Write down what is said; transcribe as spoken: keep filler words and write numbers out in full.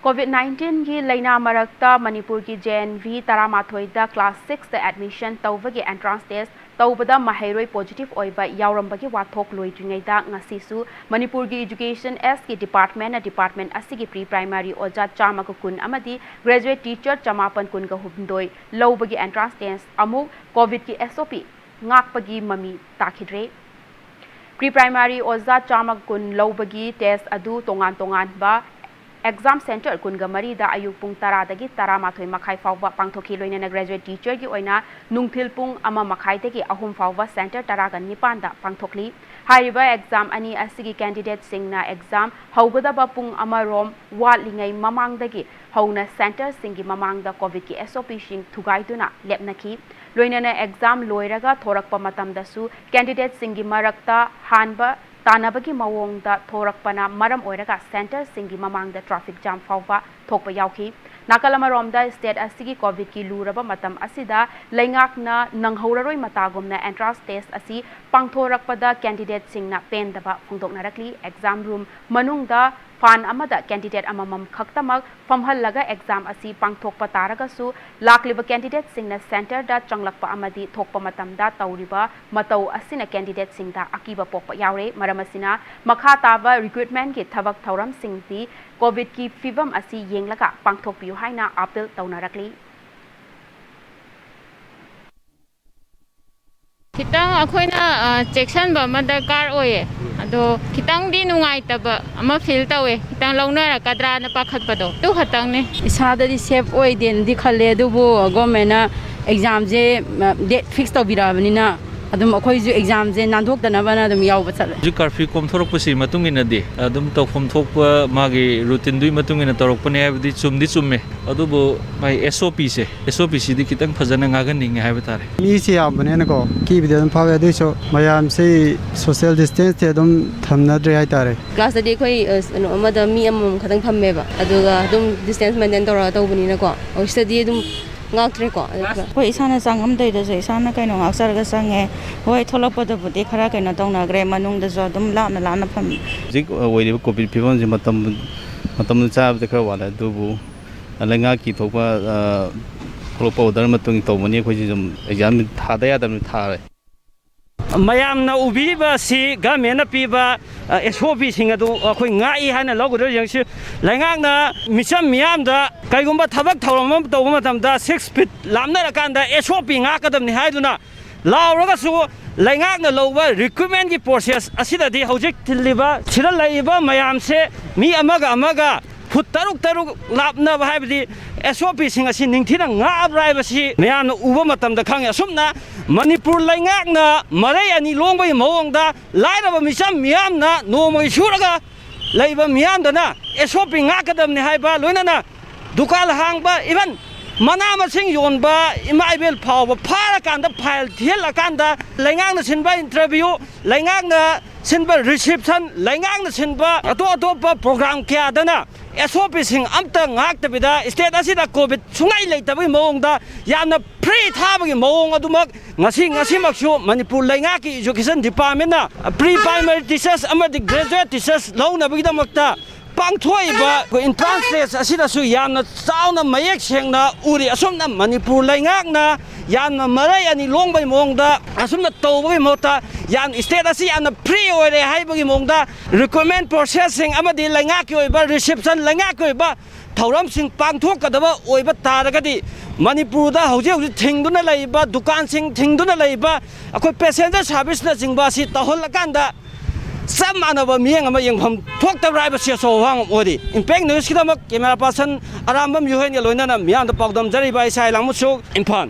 COVID nineteen ꯒꯤ ꯂꯩꯅꯥ ꯃꯔꯛꯇ ꯃꯅꯤꯄꯨꯔꯒꯤ J N V ꯇꯔꯥꯃꯥꯊꯣꯏꯗ class six ꯇ admission ꯇꯧꯕꯒꯤ entrance test ꯇꯧꯕꯗ ꯃꯍꯩꯔꯣꯏ positive ꯑꯣꯏꯕ ꯌꯥꯎꯔꯝꯕꯒꯤ ꯋꯥꯊꯣꯛ ꯂꯣꯏꯗ꯭ꯔꯤꯉꯩꯗ ꯉꯁꯤꯁꯨ ꯃꯅꯤꯄꯨꯔꯒꯤ Education S ꯀꯤ department ꯅ department ꯑꯁꯤꯒꯤ pre primary ꯑꯣꯖꯥ ꯆꯥꯝꯃꯒ ꯀꯨꯟ ꯑꯃꯗꯤ graduate teacher ꯆꯃꯥꯄꯟ ꯀꯨꯟꯒ ꯍꯨꯝꯗꯣꯏ ꯂꯧꯕꯒꯤ entrance test ꯑꯃꯨꯛ COVID ꯀꯤ S O P ꯉꯥꯛꯄꯒꯤ ꯃꯃꯤ ꯇꯥꯈꯤꯗ꯭ꯔꯦ꯫ Pre primary ꯑꯣꯖꯥ ꯆꯥꯝꯃ ꯀꯨꯟ ꯂꯧꯕꯒꯤ test ꯑꯗꯨ ꯇꯣꯉꯥꯟ ꯇꯣꯉꯥꯟꯕ exam center ꯀꯨꯟꯒ ꯃꯔꯤꯗ ꯑꯌꯨꯛ ꯄꯨꯡ ꯇꯔꯥꯗꯒꯤ ꯇꯔꯥꯃꯥꯊꯣꯏ ꯃꯈꯥꯏ ꯐꯥꯎꯕ ꯄꯥꯡꯊꯣꯛꯈꯤ꯫ ꯂꯣꯏꯅꯅ graduate teacher ꯒꯤ ꯑꯣꯏꯅ ꯅꯨꯡꯊꯤꯜ ꯄꯨꯡ ꯑꯃ ꯃꯈꯥꯏꯗꯒꯤ ꯑꯍꯨꯝ ꯐꯥꯎꯕ center ꯇꯔꯥꯒ ꯅꯤꯄꯥꯟꯗ ꯄꯥꯡꯊꯣꯛꯂꯤ꯫ ꯍꯥꯏꯔꯤꯕ exam ꯑꯅꯤ ꯑꯁꯤꯒꯤ candidate ꯁꯤꯡꯅ exam ꯍꯧꯒꯗꯕ ꯄꯨꯡ ꯑꯃꯔꯣꯝ ꯋꯥꯠꯂꯤꯉꯩ ꯃꯃꯥꯡꯗꯒꯤ ꯍꯧꯅ center ꯁꯤꯡꯒꯤ ꯃꯃꯥꯡꯗ COVID ꯀꯤ S O P ꯁꯤꯡ ꯊꯨꯒꯥꯏꯗꯨꯅ ꯂꯦꯞꯅꯈꯤ꯫ ꯂꯣꯏꯅꯅ exam ꯂꯣꯏꯔꯒ ꯊꯣꯔꯛꯄ ꯃꯇꯝꯗꯁꯨ candidate ꯁꯤꯡꯒꯤ ꯃꯔꯛꯇ ꯍꯥꯟꯕ ꯇꯥꯟꯅꯕꯒꯤ ꯃꯑꯣꯡꯗ ꯊꯣꯔꯛꯄꯅ ꯃꯔꯝ ꯑꯣꯏꯔꯒ center ꯁꯤꯡꯒꯤ ꯃꯃꯥꯡꯗ traffic jam ꯐꯥꯎꯕ ꯊꯣꯛꯄ ꯌꯥꯎꯈꯤ꯫ ꯅꯥꯀꯜ ꯑꯃꯔꯣꯝꯗ state ꯑꯁꯤꯒꯤ COVID ꯀꯤ ꯂꯨꯔꯕ ꯃꯇꯝ ꯑꯁꯤꯗ ꯂꯩꯉꯥꯛꯅ ꯅꯪꯍꯧꯔꯔꯣꯏ ꯃꯇꯥꯒꯨꯝꯅ entrance test ꯑꯁꯤ ꯄꯥꯡꯊꯣꯔꯛꯄꯗ candidate ꯁꯤꯡꯅ ꯄꯦꯟꯗꯕ ꯐꯣꯡꯗꯣꯛꯅꯔꯛꯂꯤ꯫ Exam room ꯃꯅꯨꯡꯗ ꯐꯥꯟ ꯑꯃꯗ candidate ꯑꯃꯃꯝ ꯈꯛꯇꯃꯛ ꯐꯝꯍꯜꯂꯒ exam ꯑꯁꯤ ꯄꯥꯡꯊꯣꯛꯄ ꯇꯥꯔꯒꯁꯨ, ꯂꯥꯛꯂꯤꯕ candidate ꯁꯤꯡꯅ center ꯗ ꯆꯪꯂꯛꯄ ꯑꯃꯗꯤ ꯊꯣꯛꯄ ꯃꯇꯝꯗ ꯇꯧꯔꯤꯕ ꯃꯇꯧ ꯑꯁꯤꯅ candidate ꯁꯤꯡꯗ ꯑꯀꯤꯕ ꯄꯣꯛꯄ ꯌꯥꯎꯔꯦ꯫ ꯃꯔꯝ ꯑꯁꯤꯅ, ꯃꯈꯥ ꯇꯥꯕ recruitment ꯀꯤ ꯊꯕꯛ ꯊꯧꯔꯝꯁꯤꯡꯗꯤ COVID ꯀꯤ ꯐꯤꯚꯝ ꯑꯁꯤ ꯌꯦꯡꯂꯒ ꯄꯥꯡꯊꯣꯛꯄꯤꯌꯨ ꯍꯥꯏꯅ appeal ꯇꯧꯅꯔꯛꯂꯤ꯫ ꯈꯤꯇꯪ ꯑꯩꯈꯣꯏꯅ, ꯑ, ꯆꯦꯛꯁꯤꯟꯕ ꯑꯃ ꯗꯔꯀꯥꯔ ꯑꯣꯏꯌꯦ꯫ ꯑꯗꯣ ꯈꯤꯇꯪꯗꯤ ꯅꯨꯡꯉꯥꯏꯇꯕ ꯑꯃ feel ꯇꯧꯋꯦ, ꯈꯤꯇꯪ ꯂꯧꯅꯔꯛꯀꯗ꯭ꯔꯥꯅ ꯄꯥꯈꯠꯄꯗꯣ, ꯑꯗꯨ ꯈꯛꯇꯪꯅꯦ꯫ ꯏꯁꯥꯗꯗꯤ safe ꯑꯣꯏꯗꯦꯅꯗꯤ ꯈꯜꯂꯦ, ꯑꯗꯨꯕꯨ government ꯅ exam ꯁꯦ, ꯑ, date fix ꯇꯧꯕꯤꯔꯛꯑꯕꯅꯤꯅ, ꯑꯗꯨꯝ ꯑꯩꯈꯣꯏꯁꯨ exam ꯁꯦ ꯅꯥꯟꯊꯣꯛꯇꯅꯕꯅ ꯑꯗꯨꯝ ꯌꯥꯎꯕ ꯆꯠꯂꯦ꯫ ꯍꯧꯖꯤꯛ curfew ꯀꯣꯝꯊꯣꯔꯛꯄꯁꯤ ꯃꯇꯨꯡ ꯏꯟꯅꯗꯤ ꯑꯗꯨꯝ ꯇꯧꯐꯝ ꯊꯣꯛꯄ ꯃꯥꯒꯤ routine ꯗꯨꯒꯤ ꯃꯇꯨꯡ ꯏꯟꯅ ꯇꯧꯔꯛꯄꯅꯤ ꯍꯥꯏꯕꯗꯤ ꯆꯨꯝꯗꯤ ꯆꯨꯝꯃꯦ, ꯑꯗꯨꯕꯨ ꯃꯥꯒꯤ S O P ꯁꯦ, S O P ꯁꯤꯗꯤ ꯈꯤꯇꯪ ꯐꯖꯅ ꯉꯥꯛꯍꯟꯅꯤꯡꯉꯦ ꯍꯥꯏꯕ ꯇꯥꯔꯦ꯫ ꯃꯤꯁꯦ ꯌꯥꯝꯕꯅꯤꯅꯀꯣ, ꯀꯤꯕꯗꯤ ꯑꯗꯨꯝ ꯐꯥꯎꯋꯦ꯫ ꯑꯗꯨꯏꯁꯨ ꯃꯌꯥꯝꯁꯤ social distance ꯇꯤ ꯑꯗꯨꯝ ꯊꯝꯅꯗ꯭ꯔꯦ ꯍꯥꯏꯇꯥꯔꯦ꯫ Class ꯇꯗꯤ ꯑꯩꯈꯣꯏ, ꯑ, ꯀꯩꯅꯣ ꯑꯃꯗ ꯃꯤ ꯑꯃꯃꯝ ꯈꯛꯇꯪ ꯐꯝꯃꯦꯕ, ꯑꯗꯨꯒ ꯑꯗꯨꯝ distance maintain ꯇꯧꯔꯒ ꯇꯧꯕꯅꯤꯅꯀꯣ꯫ ꯍꯧꯖꯤꯛꯇꯗꯤ ꯑꯗꯨꯝ ꯉꯥꯛꯇ꯭ꯔꯦꯀꯣ꯫ ꯑꯗꯨꯒ ꯑꯩꯈꯣꯏ ꯏꯁꯥꯅ ꯆꯪꯉꯝꯗꯣꯏꯗꯁꯨ ꯏꯁꯥꯅ ꯀꯩꯅꯣ ꯉꯥꯛꯆꯔꯒ ꯆꯪꯉꯦ꯫ ꯍꯣꯏ, ꯊꯣꯛꯂꯛꯄꯗꯕꯨꯗꯤ ꯈꯔ ꯀꯩꯅꯣ ꯇꯧꯅꯈ꯭ꯔꯦ, ꯃꯅꯨꯡꯗꯁꯨ ꯑꯗꯨꯝ ꯂꯥꯞꯅ ꯂꯥꯞꯅ ꯐꯝꯃꯤ꯫ ꯍꯧꯖꯤꯛ ꯑꯣꯏꯔꯤꯕ COVID ꯐꯤꯕꯝꯁꯤ ꯃꯇꯝ ꯃꯇꯝꯗꯨ ꯆꯥꯕꯗꯤ ꯈꯔ ꯋꯥꯠꯂꯦ, ꯑꯗꯨꯕꯨ ꯂꯩꯉꯥꯛꯀꯤ ꯊꯣꯛꯄ, ꯑ, ꯊꯣꯛꯂꯛꯄ order ꯃꯇꯨꯡ ꯇꯧꯕꯅꯤ꯫ ꯑꯩꯈꯣꯏꯁꯤ ꯑꯗꯨꯝ exam ꯊꯥꯗ ꯌꯥꯗꯕꯅꯤ ꯊꯥꯔꯦ꯫ ꯃꯌꯥꯝꯅ ꯎꯕꯤꯔꯤꯕ ꯑꯁꯤ governmentꯅ ꯄꯤꯕ, ꯑ, S O Pꯁꯤꯡ ꯑꯗꯨ ꯑꯩꯈꯣꯏ ꯉꯥꯛꯏ ꯍꯥꯏꯅ ꯂꯧꯒꯗꯧꯔꯤꯕꯁꯤꯡꯁꯤ꯫ ꯂꯩꯉꯥꯛꯅ ꯃꯤꯆꯝ ꯃꯤꯌꯥꯝꯗ ꯀꯩꯒꯨꯝꯕ ꯊꯕꯛ ꯊꯧꯔꯝ ꯑꯃ ꯇꯧꯕ ꯃꯇꯝꯗ six feet ꯂꯥꯞꯅꯔꯀꯥꯟꯗ S O P ꯉꯥꯛꯀꯗꯕꯅꯤ ꯍꯥꯏꯗꯨꯅ ꯂꯥꯎꯔꯒꯁꯨ, ꯂꯩꯉꯥꯛꯅ ꯂꯧꯕ recruitmentꯀꯤ process ꯑꯁꯤꯗꯗꯤ ꯍꯧꯖꯤꯛ ꯇꯤꯜꯂꯤꯕ, ꯁꯤꯗ ꯂꯩꯔꯤꯕ ꯃꯌꯥꯝꯁꯦ ꯃꯤ ꯑꯃꯒ ꯑꯃꯒ ꯐꯨꯠ ꯇꯔꯨꯛ ꯇꯔꯨꯛ ꯂꯥꯞꯅꯕ ꯍꯥꯏꯕꯗꯤ S O Pꯁꯤꯡ ꯑꯁꯤ ꯅꯤꯡꯊꯤꯅ ꯉꯥꯛꯑꯕ꯭ꯔꯥ ꯍꯥꯏꯕꯁꯤ ꯃꯌꯥꯝꯅ ꯎꯕ ꯃꯇꯝꯗ ꯈꯪꯉꯦ꯫ ꯑꯁꯨꯝꯅ ꯃꯅꯤꯄꯨꯔ ꯂꯩꯉꯥꯛꯅ ꯃꯔꯩ ꯑꯅꯤ ꯂꯣꯡꯕꯒꯤ ꯃꯑꯣꯡꯗ ꯂꯥꯏꯔꯕ ꯃꯤꯆꯝ ꯃꯤꯌꯥꯝꯅ ꯅꯣꯡꯃꯒꯤ ꯁꯨꯔꯒ ꯂꯩꯕ ꯃꯤꯌꯥꯝꯗꯅ S O P ꯉꯥꯛꯀꯗꯕꯅꯤ ꯍꯥꯏꯕ, ꯂꯣꯏꯅꯅ ꯗꯨꯀꯥꯟ ꯍꯥꯡꯕ, even ꯃꯅꯥ ꯃꯁꯤꯡ ꯌꯣꯟꯕ ꯏꯃꯥ ꯏꯕꯦꯜ ꯐꯥꯎꯕ ꯐꯥꯔꯀꯥꯟꯗ, file ꯊꯤꯍꯜꯂꯀꯥꯟꯗ, ꯂꯩꯉꯥꯛꯅ ꯁꯤꯟꯕ interview, ꯂꯩꯉꯥꯛꯅ ꯁꯤꯟꯕ reception, ꯂꯩꯉꯥꯛꯅ ꯁꯤꯟꯕ ꯑꯇꯣꯞ ꯑꯇꯣꯞꯄ program ꯀꯌꯥꯗꯅ S O Pꯁꯤꯡ ꯑꯝꯇ ꯉꯥꯛꯇꯕꯤꯗ, state ꯑꯁꯤꯗ COVID ꯁꯨꯡꯂꯩ ꯂꯩꯇꯕꯒꯤ ꯃꯑꯣꯡꯗ ꯌꯥꯝꯅ free ꯊꯥꯕꯒꯤ ꯃꯑꯣꯡ ꯑꯗꯨꯃꯛ ꯉꯁꯤ, ꯉꯁꯤꯃꯛꯁꯨ ꯃꯅꯤꯄꯨꯔ ꯂꯩꯉꯥꯛꯀꯤ education departmentꯅ pre primary teachers ꯑꯃꯗꯤ graduate teachers ꯂꯧꯅꯕꯒꯤꯗꯃꯛꯇ ꯄꯥꯡꯊꯣꯛꯏꯕ ꯑꯩꯈꯣꯏ entrance test ꯑꯁꯤꯗꯁꯨ ꯌꯥꯝꯅ ꯆꯥꯎꯅ ꯃꯌꯦꯛ ꯁꯦꯡꯅ ꯎꯔꯤ꯫ ꯑꯁꯨꯝꯅ ꯃꯅꯤꯄꯨꯔ ꯂꯩꯉꯥꯛꯅ ꯌꯥꯝꯅ ꯃꯔꯩ ꯑꯅꯤ ꯂꯣꯡꯕꯒꯤ ꯃꯑꯣꯡꯗ ꯑꯁꯨꯝꯅ ꯇꯧꯕꯒꯤ ꯃꯍꯨꯠꯇ, ꯌꯥꯝ state ꯑꯁꯤ ꯌꯥꯝꯅ free ꯑꯣꯏꯔꯦ ꯍꯥꯏꯕꯒꯤ ꯃꯑꯣꯡꯗ recruitment processꯁꯤꯡ ꯑꯃꯗꯤ ꯂꯩꯉꯥꯛꯀꯤ ꯑꯣꯏꯕ reception, ꯂꯩꯉꯥꯛꯀꯤ ꯑꯣꯏꯕ ꯊꯧꯔꯝꯁꯤꯡ ꯄꯥꯡꯊꯣꯛꯀꯗꯕ ꯑꯣꯏꯕ ꯇꯥꯔꯒꯗꯤ, ꯃꯅꯤꯄꯨꯔꯗ ꯍꯧꯖꯤꯛ ꯍꯧꯖꯤꯛ ꯊꯤꯡꯗꯨꯅ ꯂꯩꯔꯤꯕ, ꯗꯨꯀꯥꯟꯁꯤꯡ ꯊꯤꯡꯗꯨꯅ ꯂꯩꯔꯤꯕ, ꯑꯩꯈꯣꯏ passenger serviceꯅꯆꯤꯡꯕ ꯑꯁꯤ ꯇꯧꯍꯜꯂꯀꯥꯟꯗ ꯆꯞ ꯃꯥꯟꯅꯕ ꯃꯤꯠꯌꯦꯡ ꯑꯃ ꯌꯦꯡꯐꯝ ꯊꯣꯛꯇꯕ꯭ꯔꯥ ꯍꯥꯏꯕꯁꯤ ꯑꯆꯧꯕ ꯋꯥꯐꯝ ꯑꯃ ꯑꯣꯏꯔꯤ꯫ Impact Newsꯀꯤꯗꯃꯛ camera person ꯑꯔꯥꯝꯕꯝ ꯌꯨꯍꯦꯟꯒ ꯂꯣꯏꯅꯅ ꯃꯤꯌꯥꯝꯗ ꯄꯥꯎꯗꯝꯖꯔꯤꯕ ꯑꯩ ꯁꯥꯏ ꯂꯥꯡꯃꯨꯁꯨ, ꯏꯝꯐꯥꯜ꯫